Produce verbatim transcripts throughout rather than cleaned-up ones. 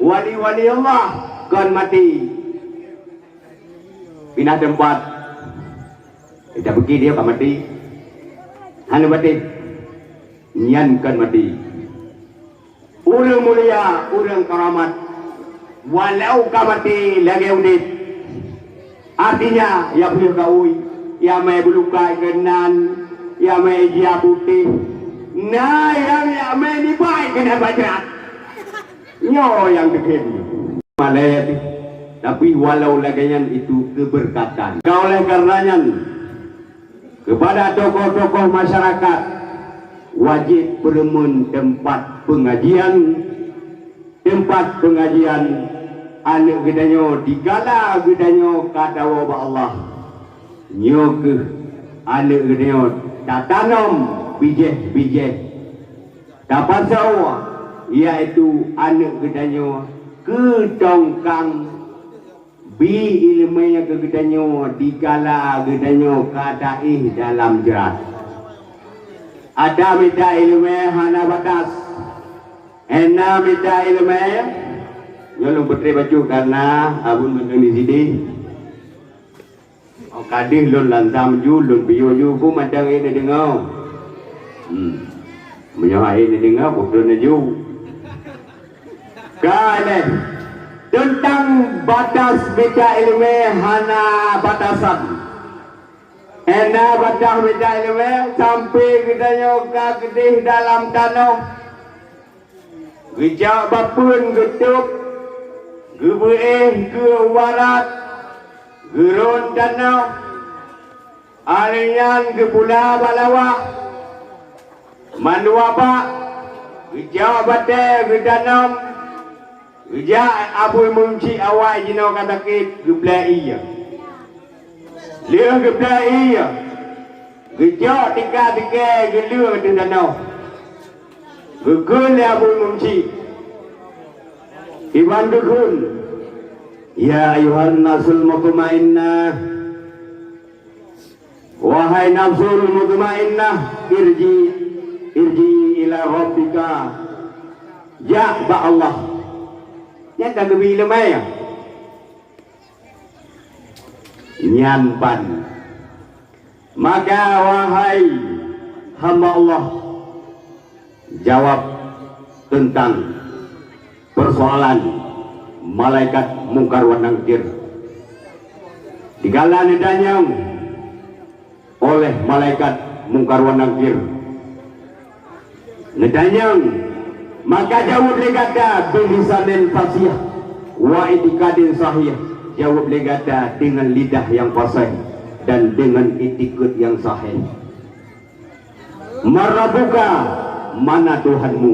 Wali-wali Allah kon maté. Pinah teumpat. Ita beuki dia ka maté. Hana maté. Nyan kon maté. Ureuëng mulia, ureuëng karamat, walau ka maté lagée udeb. Artinya, ya peuleueh kaui, ya mé beulukai keunan, ya mé ija putéh, na nyang ya mé nibai keunan bajrat. Nyoe nyang teukhém. Malée, tapi walau lagée nyan itu keubeurkatan. Ka oleh kareuna nyan, keupada tokoh-tokoh masyarakat, wajéb peureumeun teumpat peungajian, teumpat peungajian aneuëk geutanyoe dikala geutanyoe ka tawoe bak Allah. Nyoe kheueh aneuëk geutanyoe tatanom bijéh-bijéh tapasoe, yaitu aneuëk geutanyoe keu tongkang bi iéleumé keu geutanyoe dikala geutanyoe ka taéh dalam jrat. Ata mita iéleumé hana batas. Ena mita iéleumé, nyoe lôn peutreb bacut kareuna abon mandum di sideh. Oh, ka deuh lôn lantang ju, lôn piôh ju, peue mantong hana neudeungoe. Hmm. Meunyoe hana neudeungoe, peue lôn ju. Ka lheueh, teuntang batas mita iéleumé hana batasan. Hana batas mita iéleumé, sampoe geutanyoe ka keudeh dalam tanoh. Geujak bapeuen geutôb, geubeuéh keu u barat, geurôn tanoh, alèh nyan geupula bak lawah, mandua bak, geujak batée geutanom, geujak abui meuncik awai jinoe ka sakét, geublée ié. Lheueh geublée ié, geucok tika-tikée geuleueng ateueh tanoh. Geukheun lé Abu Imam Syik, iban geukheun, "Ya ayyuhan nasul mutmainnah, wahai nafsul mutmainnah, irji, irji ila rabbika, jak bak Allah." Nyan ka geubri ileumé. Nyan ban. Maka, wahai hamba Allah, jawab teuntang peusoalan malaikat Mungkar wan Nakir. Dikala neutanyong oleh malaikat Mungkar wan Nakir, neutanyong, maka jaweueb lé gata bilisanin fasih wa i'tiqadin sahih, jaweueb lé gata deungon lidah nyang faséh dan deungon iktikeuet nyang sahih. "Man rabbuka, mana Tuhanmu?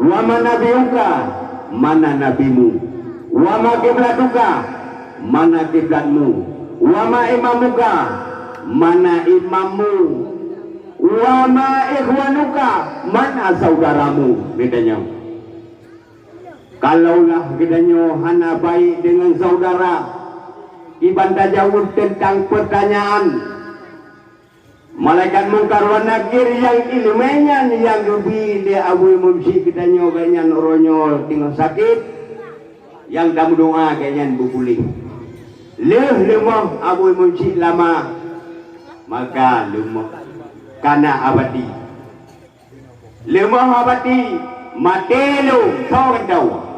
Wa man nabiyuka, mana nabimu? Wa ma kiblatuka, mana kiblatmu? Wa ma imamuka, mana imammu? Wa ma ikhwanuka, mana saudaramu?" Neutanyong. Kalaulah geutanyoe hana baik deungon saudara, kiban tajaweueb teuntang peutanyaan malaikat Mungkar wan Nakir nyang ileumé nyan nyang geubri lé Abu Imam Syik geutanyoe, gobnyan uroe nyoe teungoh sakét, nyang tameudoá gobnyan beupuléh. Lheueh leumoh Abu Imam Syik lama, maka leumoh kana abadi. Leumoh abadi, maté lom, soe geutanyoe?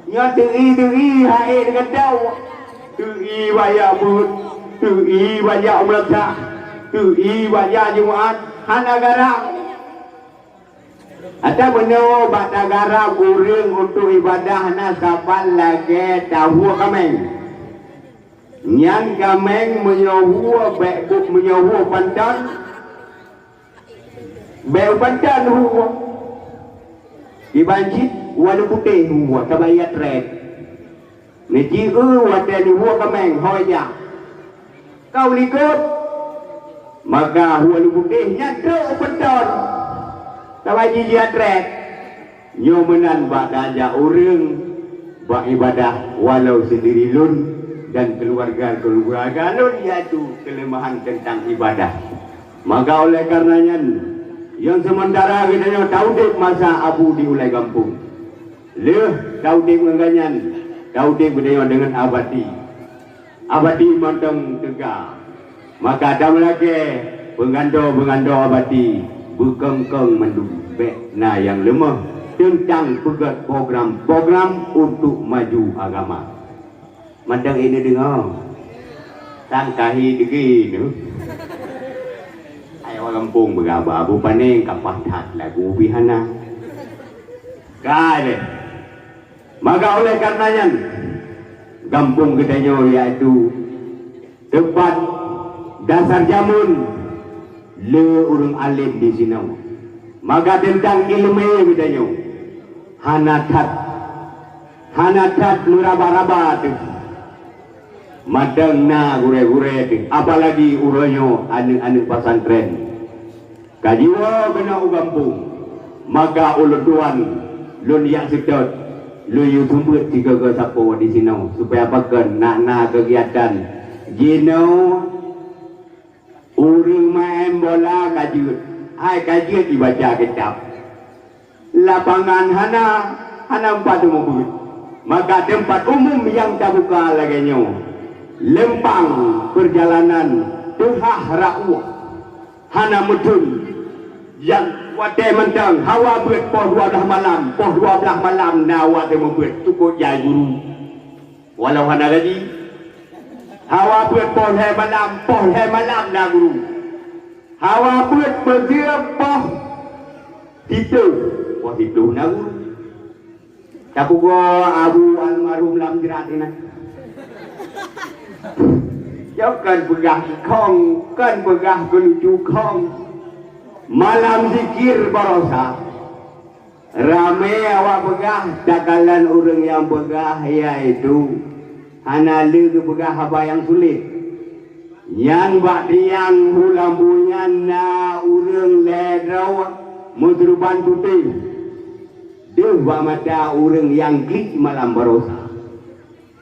Nyoe teu'i-teu'i hai geutanyoe. Teu'i bak jak beuet, teu'i bak jak meulatak, teu'i bak jak Jumat, hana garam. Ata bunoe bak tagaram ureuëng untuk ibadah na saban lagée tahue kaméng. Nyan kaméng meunyoe hue bék bu-, meunyoe hue panton, bék u panton hue. Iban cit walu putéh hue, tabaya treb. Neujieu watée neuhue kaméng, hôi jak. Ka u likot, maka hue leubutéh nyan trok u panton. Tabaya jih jiatreb. Nyoe meunan bak tajak ureuëng bak ibadah walau seundiri lôn dan keuluwarga-keuluwarga lôn, yaitu keuleumahan teuntang ibadah. Maka oleh kareuna nyan, nyang seumeutara geutanyoe taudeb masa Abu di ulée gampông. Lheueh taudeb ngon gobnyan, taudeb geutanyoe deungon abati. Abati mantong teuga. Maka tameulakée peungando-peungando abati beukeung-keung mandum, bék na nyang leumah teuntang peugét program-program untuk maju agama. Mantong ini deungoe. Sang kahi deungoe nyoe. Hai awak gampông beugaba, bu panéng kapah that lagu pih hana. Ka deh. Maka oleh karena nyan, gampông geutanyoe yaitu teumpat dasar jameun le ureuëng além di sinoe. Maka teuntang iéleumé geutanyoe hana that, hana that meuraba-raba teuh. Mantong na gurée-gurée teuh, apalagi uroe nyoe aneuëk-aneuëk pesantren. Ka jiwoe keunoe u gampông, maka ulôn tuan lôn jak seutôt, lôn yue seumeubeuet sigoe-goe sapo di sinoe, supaya pakon na-na keugiatan jinoe. Ureuëng maén bola ka jeuet, hai ka jeuet jibaca kitab. Lapangan hana, hana teumpat meubeut. Maka teumpat umum nyang tabuka lagée nyoe, leumpang peurjalanan teuhah rauh. Hana meuteun. Nyang watée mantong hawa beuet poh dua blaih malam, poh dua blaih malam na watée meubeuet, cukôp jai guru. Walau hana gaji, hawa beuet poh lhée malam, poh lhée malam na guru. Hawa beuet meuseu poh siploh, poh siploh na guru. Tapugoe Abu almarhum lam jrat inan. Nyoe kon peugah ikhong, kon peugah keulucu khong. Malam zikir barosa. Ramé awak peugah, takalon ureuëng nyang peugah, yaitu hana lé geupeugah haba nyang sulet. Nyan bak tiang hulambu nyan na ureuëng lhée droe meuseureuban putéh. Deuh bak mata ureuëng nyang klik malam barosa.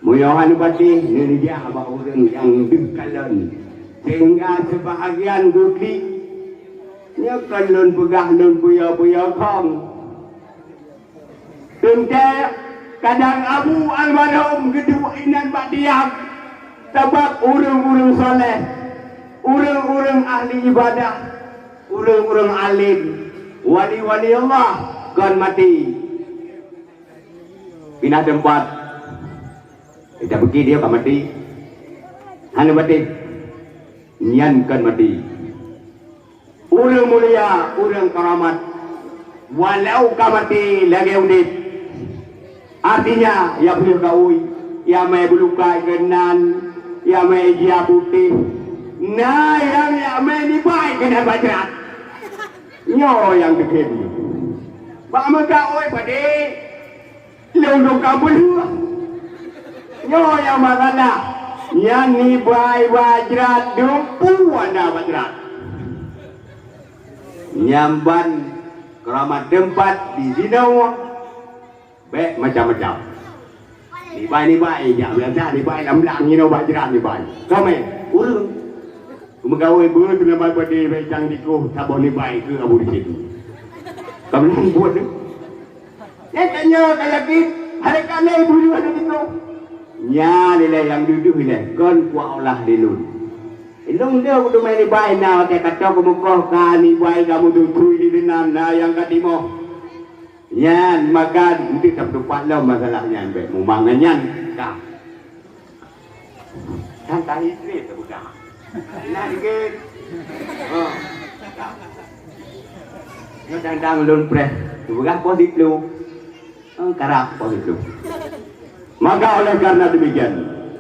Meunyoe hana patéh, neujak bak ureuëng nyang deuh kalon, sehingga seubahagian geuklik. Nyoe kon lôn peugah lôn puyoe-puyoe khong. Teuntée kadang Abu almarhum geuduek inan bak tiang, sabab ureuëng-ureuëng saleh, ureuëng-ureuëng ahli ibadah, ureuëng-ureuëng além, wali-wali Allah kon maté. Pinah teumpat. Ita peuki dia ka maté. Hana maté. Nyan kon maté. Ureuëng mulia, ureuëng karamat. Walau ka maté lagée udeb. Artinya, ya peuleueh kaui, ya mé beulukai keunan, ya mé ija putéh. Na nyang ya mé nibai keunan bajrat. Nyoe nyang teukem. Bak meukaui padé. Lôn dong ka beuleueh. Nyoe nyang masalah. Nyan nibai bajrat dumpu anda bajrat. Nyang ban keuramat teumpat di sinoe bék macam-macam. Nibai-nibai jak biasa nibai lam blang nyoe bajrat nibai. Kome ureuëng. Meugawée beuet ngon bai padé bék cang dikoh saboh nibai keu abu di situ. Ka meunan buet tu. Nyan tanyoe ka yakin, hai ka lé bunoe ada dikoh. Nyan ilée nyang dudoh ilée, kon kuah olah lé lôn. Ilôn lé kuteumé nibai na watée ka toh keumeukoh ka nibai ka meututui di dinan na nyang ka timoh. Nyan maka eunteuk tapeutupat lom masalah nyan bék mumang ngon nyan ka. Kan tahi trép teupeugah. Nah, dikit. Ha. Nyoe dang-dang lôn preh. Teupeugah poh siplôh. Ha, karab poh siplôh. Maka oleh karena demikian,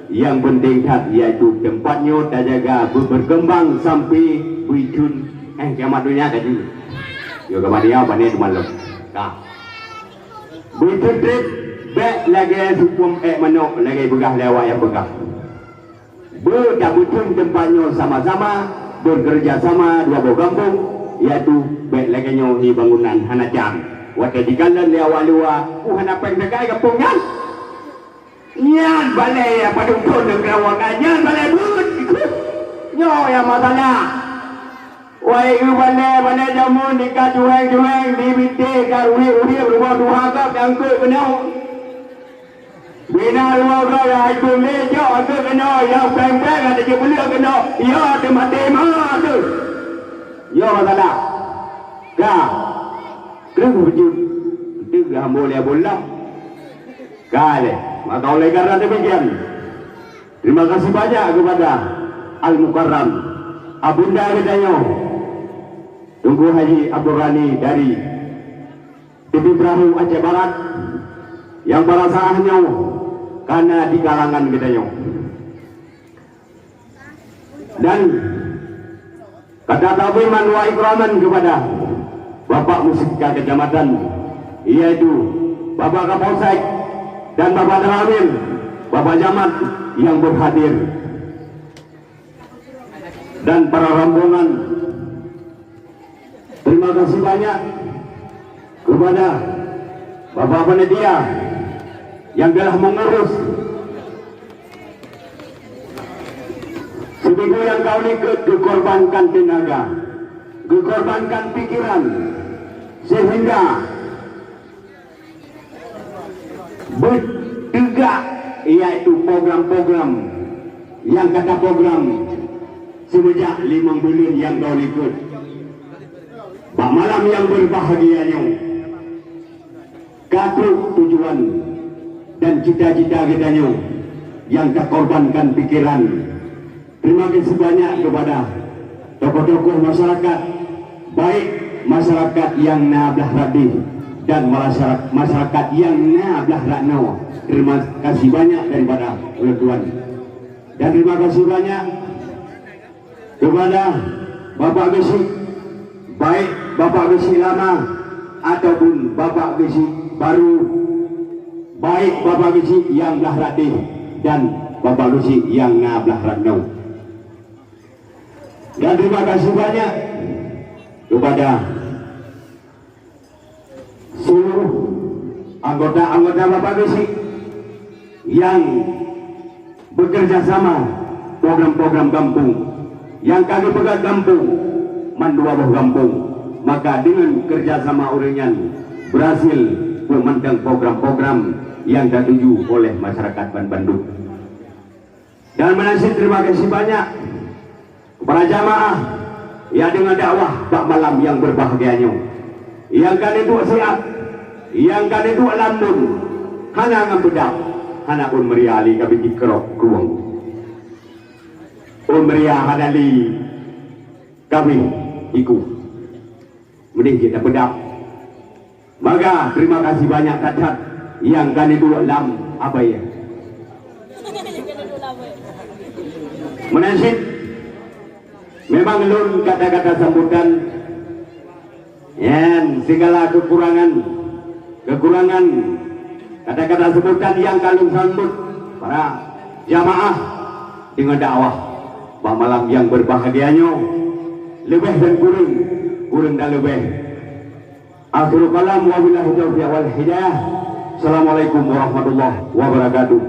yang penting that yaitu tempat nyoe tajaga berkembang sampai beuitheun, eh, kiamat dunia ka jeuet. Yo kiamat dunia bani teuma lom. Ka. Beuitheun trép bék lagée supuem ék manok lagée peugah lé awak nyang peugah. Beu tabeuteun teumpat nyoe sama-sama, bekerja sama dua boh gampông, yaitu bék lagée nyoe hi bangunan hana cang. Watée jikalon lé awak luwa, uh hana péng sagai gampông nyan. Nyan balée nyang padum thon ngon keurawa ka nyan balée beuet ikôt. Nyoe nyang masalah. Wai eu balée, balée jameun di ka juweng-juweng, di bintéh ka ruhieb-ruhieb rumoh tuha gob. Angkot keunoe. Bina lua beuraya itu lé jok angkot keunoe, nyang péng-péng ada je buleuk keunoe, ya teumaté ma tu. Ya salah. Ka. Kreueh beujeuet. Teuga hamba lé bolam. Ka lé. Maka oleh karena demikian, terima kasih banyak kepada Al Mukarram, Abunda geutanyoe, Teungku Haji Abdul Ghani dari T P Perahu Aceh Barat, nyang pada saat nyoe kana di kalangan geutanyoe. Dan kata takziman wa ikraman kepada Bapak Musikka Kecamatan, yaitu Bapak Kapolsek dan Bapak Danramil, Bapak Camat yang berhadir, dan para rombongan. Terima kasih banyak kepada Bapak Panitia yang telah mengurus. Seminggu yang kau ikut, dikorbankan tenaga, dikorbankan pikiran, sehingga beuteugak, yaitu program-program, nyang kata program semenjak limong buleuen nyang ka likot. Bak malam nyang berbahagia nyoe, ka trok tujuan dan cita-cita geutanyoe nyang takorbankan pikiran. Terima kasih banyak kepada tokoh-tokoh masyarakat, baik masyarakat nyang na blah radeh dan masyara-, masyarakat nyang na blah ranoe. Terima kasih banyak daripada ulôn tuan. Dan terima kasih banyak kepada Bapak Geuchik, baik Bapak Geuchik lama ataupun Bapak Geuchik baru, baik Bapak Geuchik nyang blah radeh dan Bapak Geuchik nyang na blah ranoe. Dan terima kasih banyak kepada seluruh anggota-anggota Bapak Geuchik yang bekerja sama program-program gampông, nyang ka geupeugah gampông, mandua boh gampông, maka dengan kerja sama ureuëng nyan berhasil peumantang program-program nyang tatuju oleh masyarakat banbandum. Dan meunan cit terima kasih banyak kepada jamaah nyang deungon dakwah bak malam nyang berbahagia nyoe. Nyang ka neuduek siat, nyang ka neuduek lam lôn, hana ngon beudab, hana pun meuria lé ka biet jikrok krueng. Pun meuria hana lé ka biet jiku. Meudeh jeuet tapeudab. Maka, terima kasih banyak that-that nyang ka neuduek lam abai. Meunan cit, memang lôn kata-kata sambutan, nyan segala kekurangan, kekurangan kata-kata sambutan nyang ka lôn sambut para jamaah deungon dakwah bak malam nyang berbahagia nyoe, leubeh dan kureueng, kureueng dan leubeh. Akhirul kalam, wabillahi taufiq wal hidayah. Assalamualaikum warahmatullahi wabarakatuh.